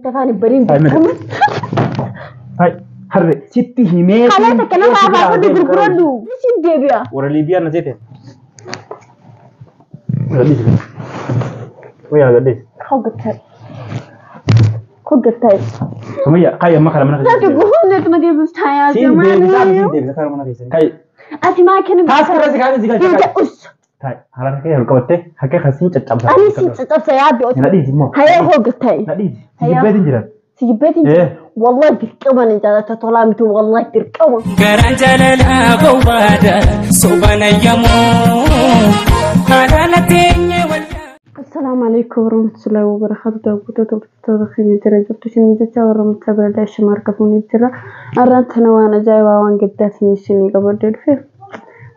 Afaan bariin dirqama. Hai, harre sitti himee. Kalee takka nama afaan fudhu gurguradhu. Isin deebi'a. Warra Liibiyaa na seete. Gadhiisi. Wayyaa gadhiisi. Hoggattaa. Hoggattaa. Sumayya, kai amma kana mana Zaati keessa. guhunneet ma deebiftaa yaa Siin deebisa, siin jamaa. deebisa kana mana keessa. Kai, Ati maa kennu. taas irra si kaanii si galcha. Fiiga us. Tai, harka kee ol qabattee harka kee siin caccabsa. Ani si caccabsa yaadde Na dhiisi immoo. Hayee hoggattaa. Na dhiisi. Si jibbeetiin jiran. Si jibbeetiin jira. Wallahi dirqama ni jaalata tolaa miti wallahi dirqama. Garaan jaalalaa gowwaadha sobanayyamoo haala teenye walyaa. Assalaamu alaikum warahmatullahi wabarakatuh. Daawwattoota hordoftoota keenya jira jirtu isin jecha warra murtaa shima harka fuunee jira. Har'aan tana waan ajaa'ibaa waan gaddaatiin isinii qabadhee dhufe.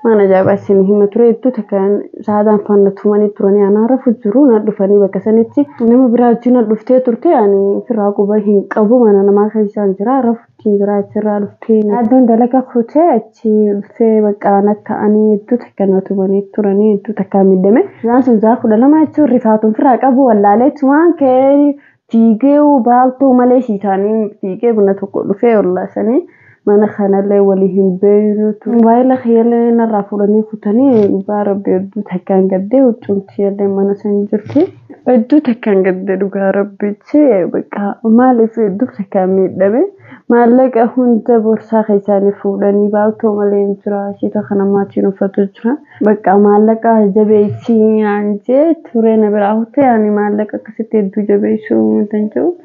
Waan ajaa'ibaa isinii hima ture hedduu takka saadaan faana tumanii turanii anaa rafu jiru na dhufanii bakka sanitti nama biraa wajjin na dhuftee turte ani firraa quba hin qabu mana namaa keessaan jira rafuutiin jira achirraa dhuftee yaaddoon dalagaa kutee achi dhuftee bakka akka ani hedduu takka na tumanii turanii hedduu takka miidhame. Isaan sun sa'a 12 jechuun rifaatuun firraa qabu wallaalee tumaan ka'ee fiigee baaltuu malee shiitaanii fiigee buna tokko dhufee ollaasanii mana kanallee walii hin beeknu. Mobaayila kiyyallee narraa fuudhanii kutanii dhugaa rabbi hedduu takkaan gaddee huccumti illee mana san jirti. Hedduu takkaan gaddee dhugaa rabbichi bakka maaliif hedduu takkaan miidhame maallaqa hunda boorsaa keessaanii fuudhanii baaltoo malee hin jira ashiita kana maatiin uffatu jira. Bakka maallaqa jabeessii naan jee turee na biraa kutee ani maallaqa akkasitti hedduu jabeessuu hin danda'u.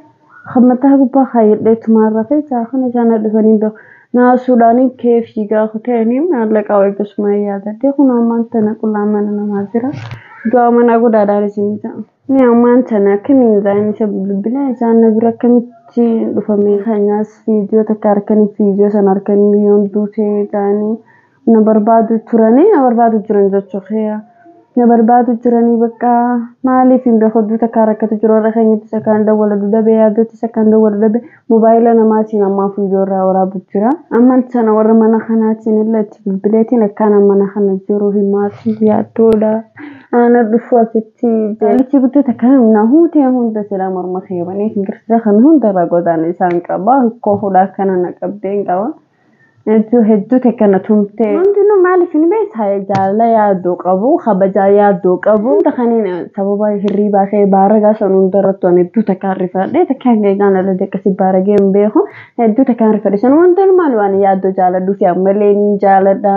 Mataa gubbaa kaayyadhee tumaan rafee kana isaan dhufanii beeku. Naasuudhaan kee fiigaa kutanii maallaqa eegasuma yaadadhe kun ammaan tana qullaa mana namaa jira. Du'a mana godhaadhaan isin jedha. Ni ammaan tana akkamiin isaan isa bilbila isaan na bira akkamitti dhufame keenyaas viidiyoo takka harkanii viidiyoo sana harkanii yoon duutee ta'anii na barbaadu turanii na barbaadu jiran jechuudha. Na barbaadu jiranii bakka maaliif hin beeku hedduu takka rakkatu jiru warra keenyatti isa kaan dawwala dhabe yaaddotti isa kaan dawwala dhabe mobaayila namaatiin ammaa viidiyoo irraa waraabu jira. Ammaan sana warra mana kanaatiin illee itti bilbileetiin akkaan mana kana jiru himaati yaaddoodha. Ana dhufu asitti jaalichi guddoo takka na huutee hunda silaa morma keewwanii girsa kan hunda irra godaan isaan qaba hikkoo hudhaa kana na qabdee hin qaba. Hedduu hedduu takka na tumtee. Hundinuu maaliif hin beektaa jaalala yaaddoo qabu kabajaa yaaddoo qabu. Hunda kaniin sababa hirriibaa kee baaragaa san hunda irratti waan hedduu takka rifadhe takka hanga isaan ala akkasii baaragee hin beeku hedduu takka rifadhe san hundinuu maal waan yaaddoo jaaladhu fi ammallee ni jaaladha.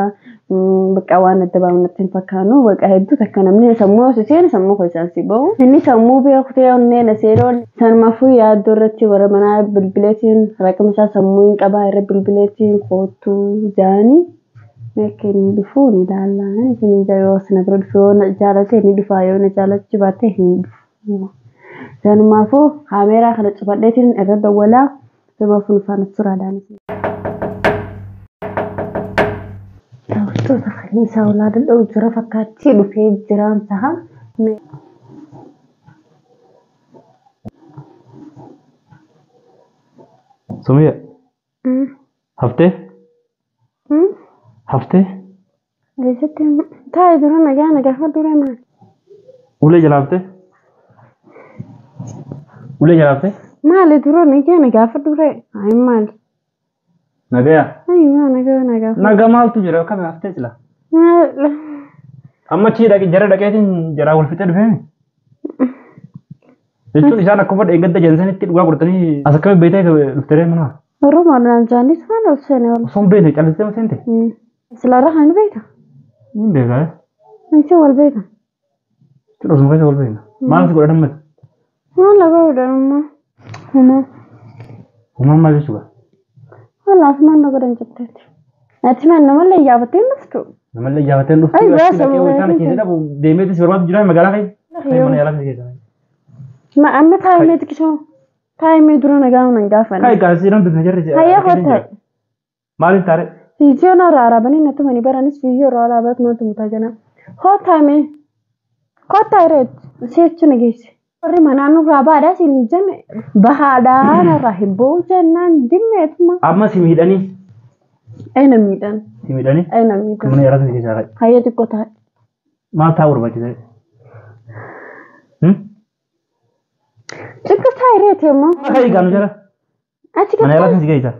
Bakka waan adda baafnatti hin fakkaannu bakka hedduu takka namni sammuu osoo seene sammuu keessaan si bahu. Inni sammuu beeku ta'e onnee na seeroo sanumaafuu yaaddoo irratti warra manaa bilbileetiin raqama isaa sammuu hin qabaa irra bilbileetiin kootu jaanii meeqa inni dhufu ni ilaalla. Isin yoo sana bira dhufu yoo na jaalate ni dhufa yoo na jaalachuu baate hin dhufu. Sanumaafuu kaameeraa kana cufadheetiin irra dawwalaa sanumaafuu nu faana turaadhaan. Daawwattoota kanniisaa olaa danda'u jira fakkaattii dhufee jiraan ta'a. Sumayya, haftee? Haftee? Eessatti taa'ee dura nagaa nagaa dura maali? Ulee jala haftee? Ulee jala haftee? Maali dura nagaa nagaa dura? Ayi maali? Nagayaa? Ayi nagaa nagaa. Nagaa maaltu jira akkami haftee jira? Maali? Amma achii dhaqee jara dhaqeetiin jaraa wal fixee dhufeemi. Jechuun isaan akkuma dheengadda jensanitti dhugaa godhatanii as akkami beektee dhufteree mana? Oromoo naan jaanis waan ol seene ol. Osoo hin beekne callistee seente? Silaarraa kan beekta? Niin beekaa. Isin wal beekta? Jechuun osuma keessa wal beekna. Maal si godhan ammati? Maal lafa godhan ammaa? Humaa. Humaan maal jechuudha? Walaaf maal na godhan jetteeti. Ati maal namallee iyyaafattee hin dhuftu? Namallee iyyaafattee hin dhuftu. Ay, Achi dhaqee wayii kana keessa dhabu deemeetis barbaadu jira magaalaa keessa. Mana yaalaa keessa. Ma amma taa'imee xiqqisoo taa'imee dura nagaa nan gaafanne. Kai gaasii nan bifna jarri. Hayya kottaa. Maaliif taare? Fiijoo narraa araabanii natti manii baranis fiijoo irraa araabat maaltu mutaa jana. Kottaa mee. Kottaa ireetti. Seechu na geesse. Warri manaa nurraa baadhaa siin hin jenne bahaadhaa narraa hin ba'u jennaan dinneetuma. Amma si miidhanii. Aina miidhan. Si miidhanii? Aina miidhan. Mana yaalaa keessa kaa'e. Hayya xiqqoo taa'e. Maal taa'u barbaachisa? Xiqqoo hireete immoo. Akka eegaanu jala. Achi Mana keessa. yaalaa si geessa.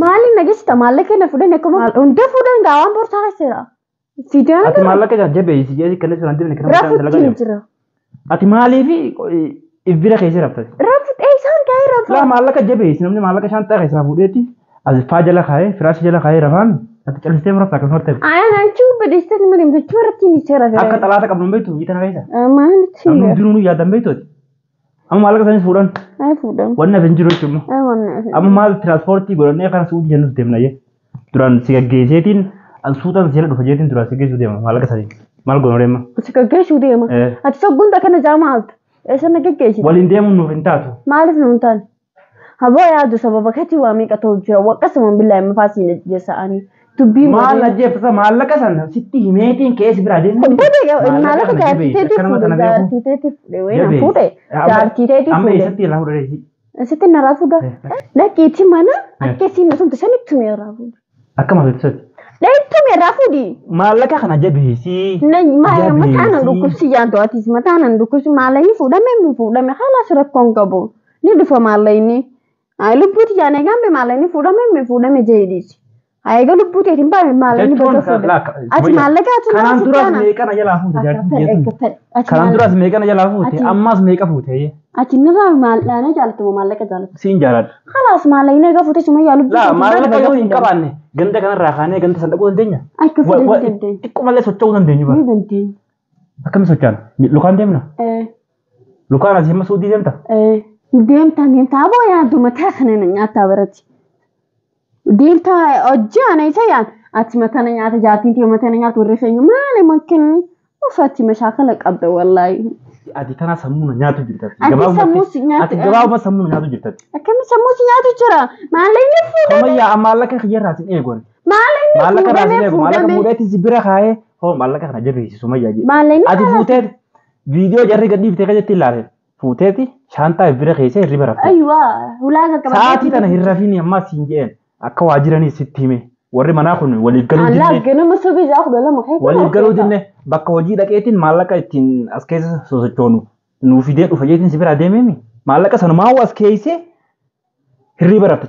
Maaliin nageessita maallaqa na fuudhan akkuma hunda fuudhan gaawaan boorsaa keessa jira. Fiidiyoo Ati maallaqa jajjabeessi jeesi kenna suuraan deemne kana rafuutti jira. Ati maaliif ibbira keessa raftati? Rafu eessaan gahee rafu. Laa maallaqa jabeessi namni maallaqa shaanxaa keessaa fuudheeti as faa jala kaayee firaasha jala kaayee rafaan ati callisee murafta akkasuma ta'e. Ayaan achi baddeessite ni deemte achi irratti ni seera. Akka xalaata qabnu hin beektu biyya tana keessa. Maalitti Namni hundinuu nu yaadan beektu. Amma maallaqa isaanii fuudhan Ay fuudhan. wanni hafe hin jiru jechuudha. Ay wanni hafe. Amma maal tiraanspoortii godhannee kana suutii jennus deemna jee. Duraan si gaggeesseetiin an suutaan si jala dhufa jeetiin duraan si geessuu deema maallaqa isaanii. Maal goonu deema? Si gaggeessuu deema. Ati soggunda kana jaama haalta. Eessa na gaggeessite? Waliin deemuun nuuf hin taatu. Maaliif nuun taane? Haboo yaadu sababa keetii waa meeqa ta'u jira. Waqqasuma billaa hin faasiin ajjeessa'anii. Dubbiin Maal ajjeefta maallaqa sana sitti himeetiin keessa biraa deemu. Maallaqa jaartii teetii fuudhe jaartii teetii fuudhe wayii fuudhe jaartii teetii Amma fuudhe. eessatti irraa fuudhee Asitti narraa fuudha. Dhaqqiitti mana akkasiin osoo sanitti irraa fuudhe. Akkam asitti. Dheettume irraa fuudhi. Maallaqa kana jabeessii. Mataan an dhukkubsi jaantu atis mataan an dhukkubsi maallaqni fuudhame mi fuudhame haala rakkoon qabu ni dhufa maallaqni. Lubbuuti jaanee gambe maallaqni fuudhame mi fuudhame jeedhiisi. Egaa lubbuuti hin baane maallaqni bakka fuudhe. Ati maallaqa ati Kanaan duraas meeqa na jalaa fuute jaartii. Kanaan duraas meeqa na jalaa fuute ammaas meeqa fuute. Ati nirraa maallaqna jaalatamu maallaqa jaalatu. Siin jaaladha. Khalaas maallaqni egaa fuute suma yaa lubbuu. Laa maallaqa yoo hin qabaanne ganda kanarraa kaanee ganda san dhaquu dandeenya. Akka fuudhee dandeenya. Xiqqoo malee socho'uu dandeenyu bara. Ni dandeenya. Akkami socho'an? Lukaan deemna? Lukaan asii amma suudii deemta? Deemta deemta aboo yaadu mataa kana na nyaataa baratti. Deemta hojii ana isa yaan ati mataa na nyaata jaartiin tee mataa na nyaata warri keenya maali makkinni uffati mashaakala qabda wallaahi. Ati tana sammuu na nyaatu jirtati. Ati sammuu si nyaatu. Ati gabaabuma sammuu na nyaatu jirtati. Akkami sammuu si nyaatu jira? Maallaqni fuudhame. Ammayyaa maallaqa kiyyarraa sin eegoon. Maallaqni Maallaqa irraa sin fuudhame eegu maallaqa fuudhame. fuudheetti si bira kaayee hoo maallaqa kana jabeessi sumayyaa jedhe. Maallaqni Ati fuutee viidiyoo jarri gad dhiiftee keessatti ilaale. Fuuteeti shaantaa bira keessee hirriba rafte. Ayyuwaa hulaa qaqqabate. Sa'aatii tana hin rafiin ammaa siin jedheen akka waa jiranii sitti hime. Warri manaa kun waliif galuu Allaa dinne. ganama subii isaa 12 keessa. Waliif galuu dinne bakka hojii dhaqeetiin maallaqa ittiin as keessa sosochoonu nuu fidee dhufa jeetiin si bira deemeemi. Maallaqa sanumaa as keessee hirriba rafte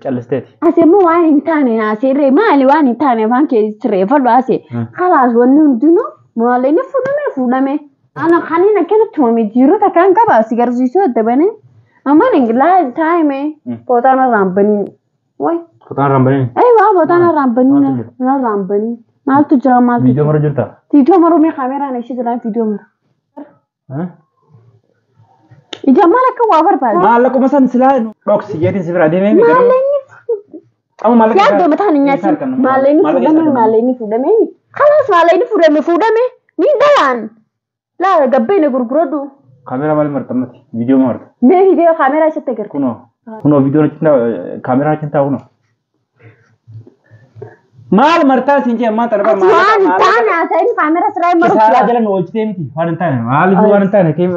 callisteeti. Ase immoo waan hin taane naasirree maali waan hin taane afaan kee sirreeffadhu ase. Khalaas wanni hundinuu maallaqni fuudhame fuudhame. Ana kanneen akkanatti tumame jiru takkaan qaba si garsiisuu adda banee. Amma ingilaa taa'ime footaan irraan baniin. Wayi. Footaan irraan baniin. Eewwa footaan irraan baniin irraan baniin. Maaltu jira maaltu Viidiyoo mara jirta? Viidiyoo maruu mee kaameraan ishee jira viidiyoo mara. Ija maal akka waa barbaade? Maallaquma san silaa dhoksi jeetiin si bira deemee. Maallaqni Amma maallaqa Yaaddo mataan hin nyaatin. Maallaqni fuudhame maallaqni fuudhame. Khalaas maallaqni fuudhame fuudhame ni dhalaan. Laala gabbeena gurguradhu. Kaameraa maal marxammati? Viidiyoo marta. Mee viidiyoo kaameraa isatti agarta. Kunoo kunoo viidiyoon achi kaameraa achi taa'u kunoo. Maal martaa siin jee ammaa tana Ati waan hin taane haasa'in kaameraa siraa hin maru. Kisaaraa jala nu oolchitee miti waan hin taane maaliif waan hin taane kee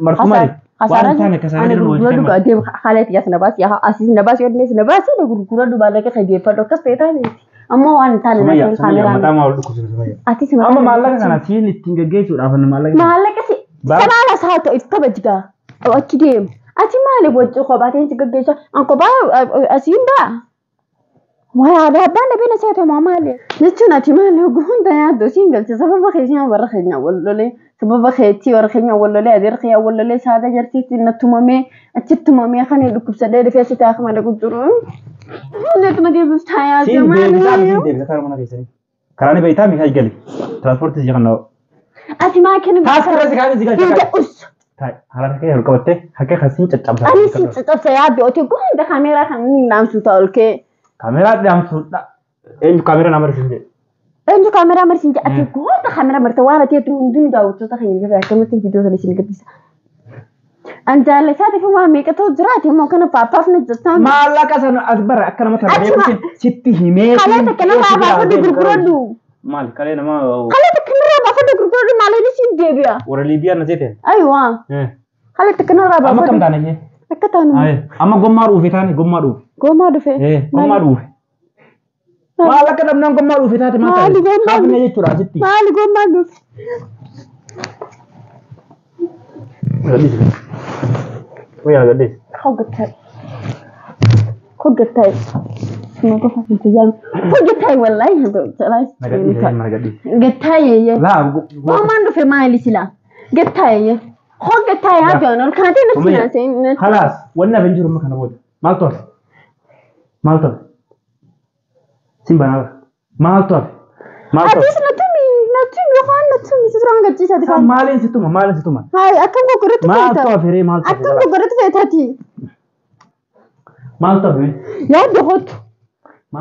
martu maali? Waan hin taane kisaaraa jala nu oolchitee miti. Deem haala itti na baasi asiis na baasi odnees na baasi na gurguradhu maallaqa kajeeffadhu akkas ta'e taane ammoo waan hin taane Sumayyaa Sumayyaa mataa maa ol dhukkubsite Sumayyaa. Atis Amma maallaqa kana siin ittiin gaggeessuudhaaf maallaqa. Maallaqa si salaala isaa ta'u if kabajigaa achi deemu. Ati maali wajji kophaa si gaggeessa an kophaa asiin ba'a. Waa abbaan dhabee na seete moo maali? Jechuun ati maali hunda yaaddu siin galche sababa keenya warra keenya wal lolee sababa keetii warra keenya wal lolee adeera keenya wal lolee saada jartiitti na tumamee achitti tumamee kan dhukkubsadhee dhufee si ta'a malee gujjuru. Hundatti deebiftaa yaaddu Siin deebisaa maali? siin deebisaa karaa mana keessanii. Karaa ni beektaa miidhaa gali. Tiraanspoortii si kan Ati maa kennu? Taasisa irra si kaa'ee si galcha. Us. Haala kee ol qabattee harka kan siin caccabsaa. Ani si caccabsa yaaddu oti hunda kaameeraa kan inni dhaamsu ta'a ol kee. Kaameraa dhaamsuudha. Eenyu kaameraa nama marsiin jedhe. Eenyu kaameraa marsiin jedhe ati hunda kaameraa marta waan ati hedduu hundinuu daawwattoota keenya jira akkamitti viidiyoo sana isin gabbisa. An jaallataa fi waan meeqa ta'u jiraate immoo kana paappaaf na jirtaan. Maallaqa sana as bara akka nama tana beekuutiin sitti himee. Kalee takka nama baafadhu gurguradhu. Maal kalee nama Kalee takka narraa baafadhu gurguradhu maallaqni siin deebi'a. warra Liibiyaa na seete. Ayiwaa. Kalee takka narraa Amma kam baafadhu. taane ishee? Akka taanu. Amma gommaa dhuufe taane gommaa dhuufe. Gommaa dhufe. Gommaa dhuufe. Maallaqa dhabnaan gommaa dhuufe taate maal Maali taate? gommaan Kaafne jechuudha asitti. Maali gommaa dhufe? Sumayyaa na gadhiisi. Hoggattaay. Hoggattaay. Suma qofa hin jaallu. Hoggattaay wallaahi Na gadhiisi na gadhiisi. Gattaayee. Laa Waamaan dhufe maali silaa? Gattaayee. Hoggattaay haa ol kaatee natti naasee. Khalaas wanni hafe hin jiru amma kana booda. Maaltu hafe? Maaltu hafe? Sin banaa bara. Maaltu hafe? Maaltu hafe? Atis natumi natumi yookaan natumi si duraan gachiisaati Kan maaliin si tuma maaliin si tuma? Hayi akkam goggoratti Maaltu feeta? hafe ree maaltu hafe? Akkam goggoratti feetati? Maaltu hafe? Yaadda kootu.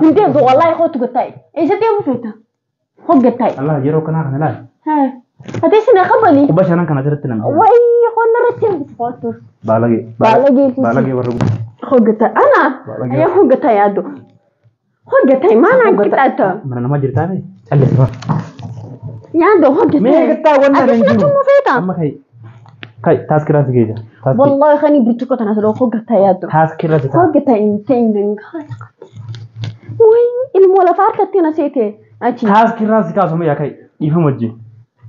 Hin deemtu wallaahi kootu gattaa'e. Eessa deemu feeta? Hoggattaa'e. Allah yeroo kanaa kana ilaali. Hayi. Atis na qabali. Quba shanan kana asirratti namni. Wayii qonna irratti hambisi kootu. Baalagee. Baalagee. Baalagee warra guddaa. Hoggattaa'e. Ana. Baalagee. Ayaa hoggattaa'e yaaddu. Hoggattaa'e maal qixxaata? Mana namaa jirtaa fi callisi bara. Yaaddu hoggattaa'e. Mee gattaa wanni hafe Atis hin jiru. na tumuu feeta? Amma kai. Kai taaskirraa si geessa. Wallaahi khani burcuqqoo tana siloo hoggattaa'e yaaddu. Taaskirraa si ta'a. Hoggattaa'e hin ta'in. Wayii ilmoo lafa harkatti na seete. Achi. Taaskirraa si kaasuma yaa kai dhiifama wajjin.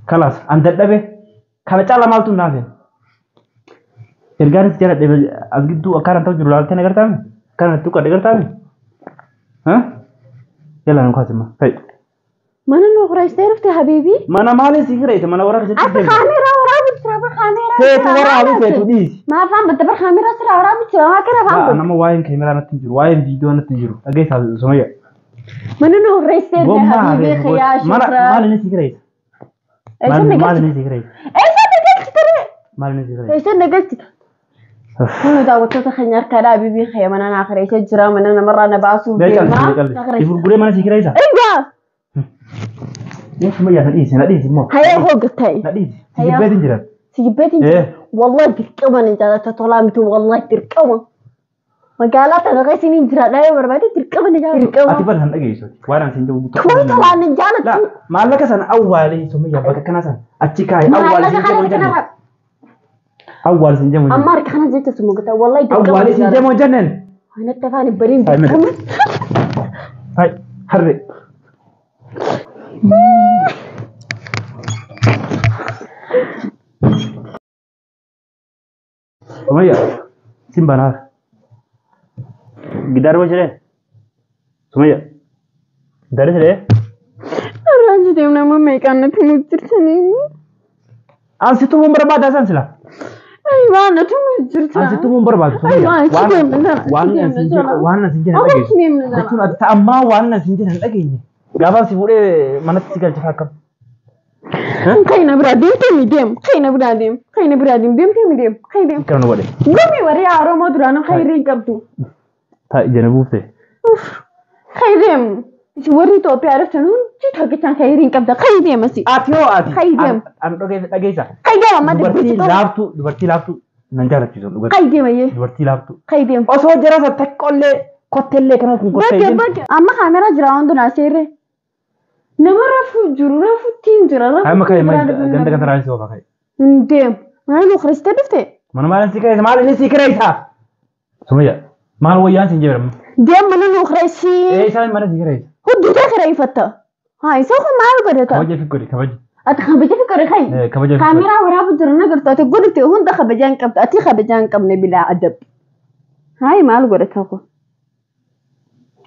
Kalaas an dadhabe kana caala maaltu naaf hin. Ergaanis jala dhabe as gidduu akkaan ta'u jiru laaltee nagartaame? Akkaan natti tuqadhe gartaame? Yalla nu kaasima. Kai. Mana nu horaystee dhufte habiibi. Mana maaliin si kireesse mana warra keessatti Ati kaameeraa waraabu jira bar kaameeraa. Feetu waraabu feetu dhiisi. Maa afaan batta bar kaameeraa sira waraabu jira maa kira afaan batta. Nama waa'een kaameeraa natti hin jiru waa'een viidiyoo natti hin jiru dhageessaa Sumayya. Mana nu horaystee dhufte Gommaa habiibi hafe khiyaa mana shukraa. maal inni si kireesse? Eessa na Maal galchita? inni si kireesse? Eessa na galchita ree? Maal inni si kireesse? Eessa na galchita? Kun daawwattoota keenya harkaadha habiibi khiyaa mana naa kireessee jira mana namarraa na baasuuf Mee deema. calli calli. Gurguree mana si kireessa? Egaa Yoo Sumayyaa na dhiisi na dhiisi immoo. hayyaa hoggattaa'e. Na dhiisi. Si Hayyaa. jibbeetiin jiran. Si jibbeetiin jira. Wallahi dirqama ni jaalata tolaa miti wallahi dirqama. Magaalaa tana keessa ni jira dhayee barbaade dirqama ni jaalata. Ati Dirqama. bal han dhageessu. Waan an siin jedhu guutuu. Tuwii tolaan ni La jaalatu. maallaqa sana awwaalee Sumayyaa bakka kana sana achi kaa'e awwaalee Maallaqa siin jedhamu kana jenneen. kana Awwaalee siin jedhamu amma jenneen. harka kana jecha suma gata wallahi dirqama Awwaalee ni siin jaalata. jedhamu jenneen. Anatti afaan hin bariin Hai, dirqama. Hai harree. Sumayyaa siin banaa. Gidaara wajjiree. Sumayyaa. Gidaara siree. Arraan jedhee nama meeqaan natti nu jirtanii. An si tumuun barbaada isaan sila. Ayi waan natti nu jirta. An si tumuun barbaadu. Ay, waan achi deemna jala, Waan achi an siin deemna jala. jedhu waan an siin jedhu Achi dhageenye. deemna jala. Jechuun ati ta'ammaa waan an siin jedhu hin dhageenye. Gaafa si fuudhee manatti si galche akkam. Kayna biraa deemtee mi deem. Kayna biraa deem. Kayna biraa deem. Deemtee mi deem. Kay deem. Kana nu godhe. Gumi warri Oromoo duraanuu khayrii hin qabdu. Taa ija na buufte. Kay deem. Isin warri Itoophiyaa dhuftan hundi tokkichaan khayrii hin qabda. Kay deem asi. Ati hoo ati. Kay deem. An dhageessa. Kay deem amma Dubartii dubbichi laaftuu dubartii laaftuu nan jaalachiisu dhugaa. Kay deem ayyee. Dubartii laaftuu. Kay deem. Osoo jara isa takkollee kottellee kana kun kottee Bakka bakka. Amma kaameraa jira waan dunaa seerre. Nama rafuu jiru rafuutti hin jira. Amma ka'e Rafuutti ganda kan raayisii ofa ka'e. Hin deem. Maal nu kiristee dhufte? Mana maal si kireessa maal inni si kireessa? Sumayya maal wayyaan siin jedhamu? Deem mana nu kireessii. Ee isaan mana si kireessa. Hudduuta kireeffatta. Haa isa kun maal godhata? Kabaja fi godhi kabaja. Ati kabaja fi godhe kai. Kabaja fi godhi. Kaameraa waraabu jira na gartu ati godhate hunda kabajaa hin qabdu ati kabajaa hin qabne bilaa adab. Hayi maal godhata kun?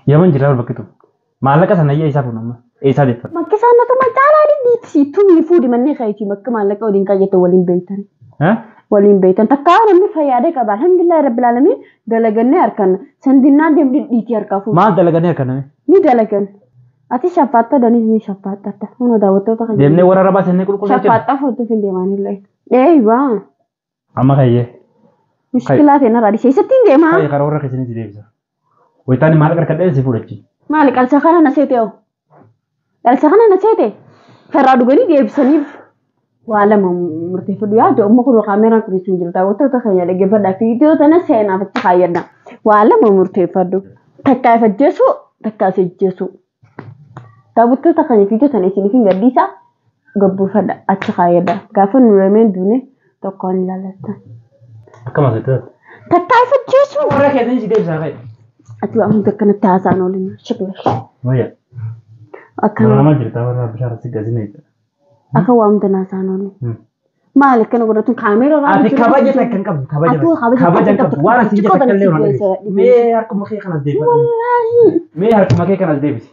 Yaman jira bakki tu. Maallaqa sana ayyaa isaa fuun amma. Eessaa deeffata? Bakki isaan natuma caalaa dhiitti tumii fuudhi manneen kaayiti bakka maallaqa waliin kaayyate waliin beektan. Waliin beektan takka namni fayyaadee qaba alhamdulillahi rabbil alamin dalagannee harkan sandinnaan deemni dhiitii harkaa fuudhi. Maal dalaganii harkan? Ni dalagan. Ati shaffaatta danis ni shaffaatta. Hunda daawwattoota kan Deemnee warra rabaa seennee qulqulleessina. Shaffaatta fuutuuf hin deemanillee. Eeyyaa. Amma kayyee. Mushkilaa ta'e narraa dhiisee eessatti hin deemaa? Kayyee karaa warra keessanii si deebisa. Wayitaani maallaqa harkadhee si fuudhachi. Maali qalsa kana na seete hoo? Qalsa kana na seete? Ferraa dhuganii deebisaniif waa lama murteeffadhu yaadu amma kun kaameraan kun isin jiru daawwattoota keenya dhaggeeffadhaa viidiyoo tana seenaaf achi kaayyadha. Waa lama murteeffadhu. Takkaa if ajjeesu takkaa si ajjeesu. Daawwattoota keenya viidiyoo tana isiniif hin gadhiisa gabbuufadha achi kaayyadha. Gaafa nu lameen duune tokkoon ilaallattan. Akkam asitti. Takkaa if ajjeesu. Warra keessanii si deebisa kayyee. Ati waa hunda akkanatti haasa'an oolina. Shukla. Wayya. Akkana. Nama jirta warra bishaan si gazinee. Akka waa hunda naasa'an oolina. Maal akkana godhatu kaameeraa Ati kabaja takka hin qabdu kabaja. Atuu kabaja Kabaja hin takka qabdu waan asii qabdu. jette takka illee waan Xiqqoo dhageessu. Mee harkuma kee kanas deebifadhu. Mee harkuma kee kanas deebisi.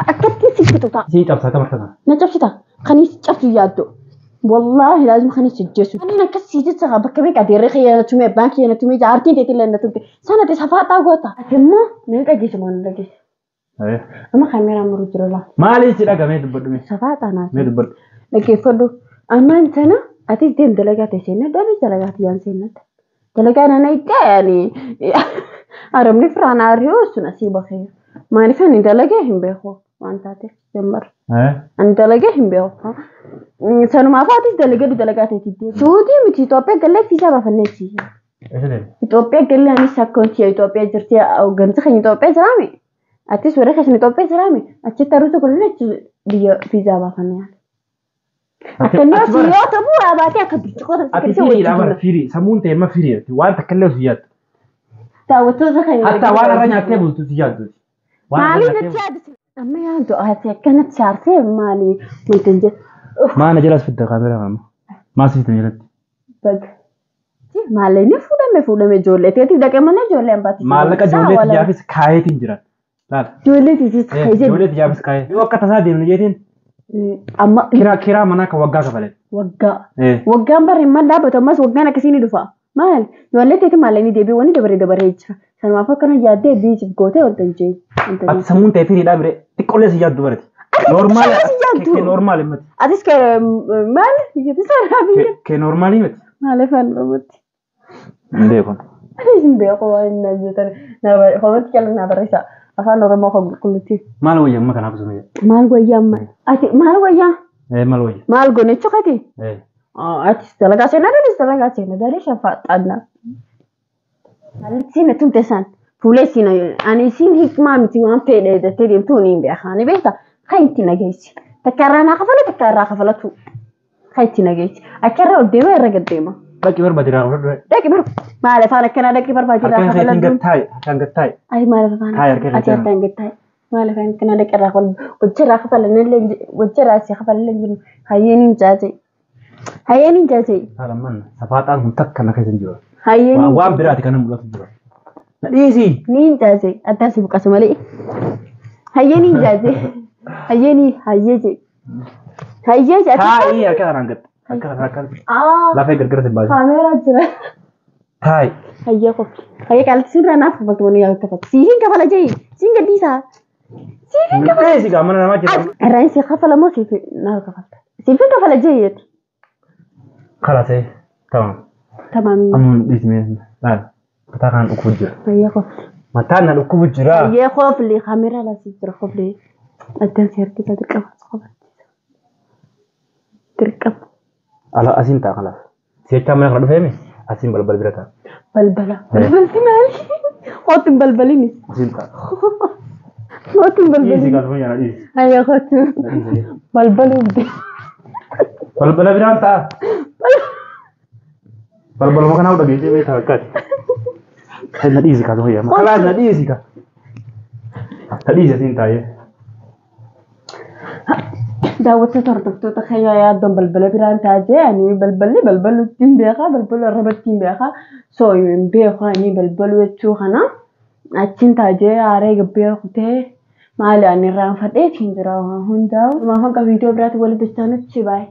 Akkatti si fixu ta'a. Sii cabsaa kam harka kana. Na cabsita. Kanis cabsu yaaddu. Wallaahi laazim kanis hojjeessu. Kanneen akkas si jecha bakka meeqa adeerree kiyya na tumee abbaan kiyya na tumee jaartiin teetii illee na tumte. Sana ta'e safaaxaa goota. Ati immoo na dhageessu moo na dhageessu. Amma kaameeraa muru jira laa. Maaliif si dhagamee dubbadhu mee? Safaaxaa naaf. Mee dubbadhu. Dhaggeeffadhu. Ammaan tana atis deem dalagaa ta'e seenna dhalli dalagaa tiyyaan seennata. Dalagaa nana itti yaani arabni firaan aariyoo sun asii bakee. Maaliif ani dalagee hin beeku waan taateef jammar. Ani dalagee hin beeku. Sanumaaf atis dalagadhu dalagaa ta'e deemu. Suutii miti Itoophiyaa gallee fiisaa baafanneeti. Eessa deemu? Itoophiyaa gallee anis akkaawuntii Itoophiyaa jirti hooggansa keenya Itoophiyaa jiraame. Atis warra keessan Itoophiyaa jiraame achitti aruusa godhanii achi biyya fiizaa baafannee. Akkanni osoo yoo ta'u waa baatee akka birciqoo Ati firiidha bara firii sammuun ta'e amma firiidha waan takka illee si yaaddu. Daawwattoota keenya. Hatta waan irra nyaattee bultu si yaaddu. Maaliif natti yaaddu? Amma yaaddu ati akkanatti saarsee maali wanti hin jedhu. Maana jalas fidda kaameeraa amma. Maal si fidda jalatti? Baga. Maallaqni fuudhame ijoollee teetiif dhaqee malee ijoollee hambaatti. Maallaqa ijoollee tiyyaafis kaayeetiin jiran. Laal. Ijoollee tiitis kaayee. Ijoollee tiyyaafis kaayee. Yoo akka tasaa deemne jeetiin Amma kiraa manaa kan waggaa kafalan. waggaa. Waggaan bara hin dhaabbatu ammas waggaan akkasii ni dhufa. Maal ijoollee teeti maallaqni deebi'ee wanni dabaree dabaree jira. Sanumaaf akkana yaaddee biisiif gootee wanta hin jeen. Ati sammuun ta'e firiidhaa bire xiqqoolee si yaaddu barate. Normaal si yaaddu. Kee normaal miti. Atis maal iyyatu sanaa biyya. Kee normaalii miti. Maaliif aan dhumutti? Hin beeku. Hin beeku waan hin hojjetan. Homatti cala naa barreessa. Afaan Oromoo kan qulqullutti. Maal wayya amma kanaaf sun wayya? Maal wayyaa amma? Ati maal wayyaa? Maal wayya? Maal goone chokati? Atis dalagaa seenaa anis dalagaa seenaa daree shafaaxaadha. Siin tumte san fuulee siin ani siin hikmaa miti waan fedhe jettee deemtuu ni beekaa ni beekta kan itti nageessi. Takka irraa naa kafala takka irraa kafalatu kan itti nageessi. Akka irraa ol deema irra gad deema. Dhaqi barbaade irraa fudhadhu. Dhaqi bar maal afaan akkanaa dhaqi barbaade irraa Harka keetiin kafaladhu. gad taa'i. Harkaan gad taa'i. Ati maal afaan Taa'i harka ati keetiin. harkaan gad taa'i. Maal afaan akkanaa dhaqi irraa kafaladhu. Hojii irraa kafalanillee hojii irraa si kafalallee hin jiru. Hayyeen hin jaajee. Hayyeen hin jaajee. Haala safaaxaan kun takka na keessa hin jiru. Hayyeen hin Waan biraati kan mul'atu jira. Na dhiisi. Niin jaase addaan si buqasu malee. Hayyee niin jaase. Hayyee nii hayyee je. Hayyee je. Taa'i harka kanaan gad. Harka kanaan harkaan. Aa Lafee gargar si baasi. kaameeraa jira. Taa'i. Hayyee kofi. Hayyee qaalatti sirraa naaf kafaltu wani yaa kafaltu. Siihin kafala jee. Siin gadhiisaa. Siihin kafala. Dhiisi gaa mana namaa jira. Irraan si kafala moo siif naaf kafalta? Siifin kafala jee jetti. Kalaasee. Tamam. Tamaam. Amma dhiisi mee. Laal. Mataa kanaan dhukkubu jira. Hayyee kofi. Mataan na dhukkubu jira. Hayyee kofli kaameeraa laasii jira kofli. Addaan si harkisa dirqama qofachiisa. Dirqama. Ala asiin ta'a kalaas. Si'achaa mana kana dhufeemi asiin balbal bira ta'a. Balbala. Balbalti maali? Hootu hin balbalini. Asiin ta'a. Hootu hin Dhiisi balbalini. gaa sun yaala dhiisi. Hayyee hootu. Dhiisi. Balbaluu de. Balbala biraan ta'a. Balbaluma kanaaf dhageessee beektaa akkaati. Na dhiisi kaa sun yaala. Kalaas na dhiisi kaa. Na dhiisi asiin taa'ee. Daawwattoota hordoftoota keenyaa yaaddoon balbala biraan taatee ani balballi balbaluutti hin beekaa balbalu arrabatti hin beekaa soo hin beeku ani balbalu jechuu kana achiin taatee haaree gabbee kutee maali ani irraanfadhee ittiin jira hundaa'u. Maafan qabu viidiyoo biraatti walitti dachaanitti baay'ee.